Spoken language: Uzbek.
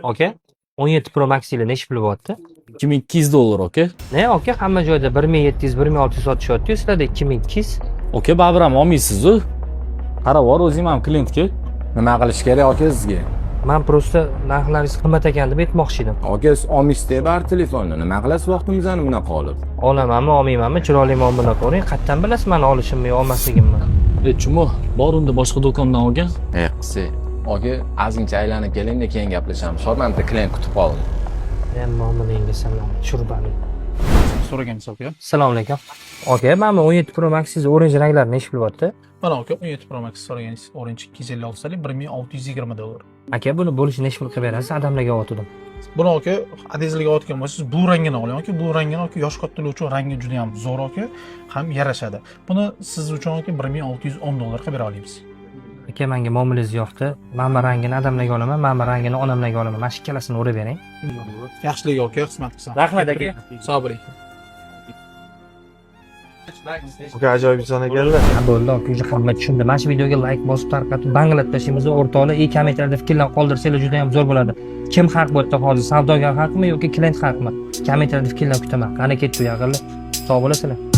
Aka, 17 Pro Max ile nechi pul bo'lyapti? 2200 dollar, aka. Ne, aka, hamma joyda 1700, 1600 sotishyapti, sizlarda 2200. Aka, baribir ham olmaysiz-u. Qarab bor, o'zing ham klientga. Nima qilish kerak, aka, sizga? Man просто narxlaringiz qimmat ekan deb aytmoqchi edim. Aka, siz olmaysizda baribir telefonni. Nima qilasiz vaqtimizni bunaqa olib? Olamanmi, olmaymanmi, chiroyli muomala ko'ring. Qayerdan bilasiz mani olishimni yo olmasligimni? E, chumo, bor unda boshqa do'kondan olgin. E, qilsa. Aka, ozgincha aylanib keling-da, keyin gaplashamiz. Hozir mana bitta klient kutib qoldi. Men muomalangiz salom, tushirib. So'ragansiz, aka. Assalomu alaykum. Aka, mana bu 17 Pro Max orange ranglari nechi pul bo'lyapti? Mana, aka, 17 Pro Max so'raganingiz orange 256 talik 1620 dollar. Aka, buni bo'lishi nechi pul qilib berasiz? Adamlarga otdim. Buni, aka, adangizlarga otgan bo'lsangiz, bu rangini oling, aka. Bu rangini, aka, yosh kattalar uchun rangi juda ham zo'r, aka, ham yarashadi. Buni siz uchun, aka, 1610 dollar qilib bera olamiz. Aka, menga muomalangiz yoqdi. Mana bu rangini adamlarga olaman, mana bu rangini onamlarga olaman. Mana shu ikkalasini urib bering. Yaxshilik, aka, xizmat qilsin. Rahmat, aka. Sog' bo'ling. Aka, ajoyib inson ekanlar. Ha, bo'ldi, aka, уже hamma tushundi. Mana shu videoga layk bosib tarqatib, banglatib tashlaymiz o'rtoqlar. И kommentariyada fikrlar qoldirsanglar juda ham zo'r bo'ladi. Kim haq bo'ldi hozir? Savdogar haqmi yoki klient haqmi? Kommentariyada fikrlar kutaman. Qani, ketdi yaqinlar. Sog' bo'lasizlar.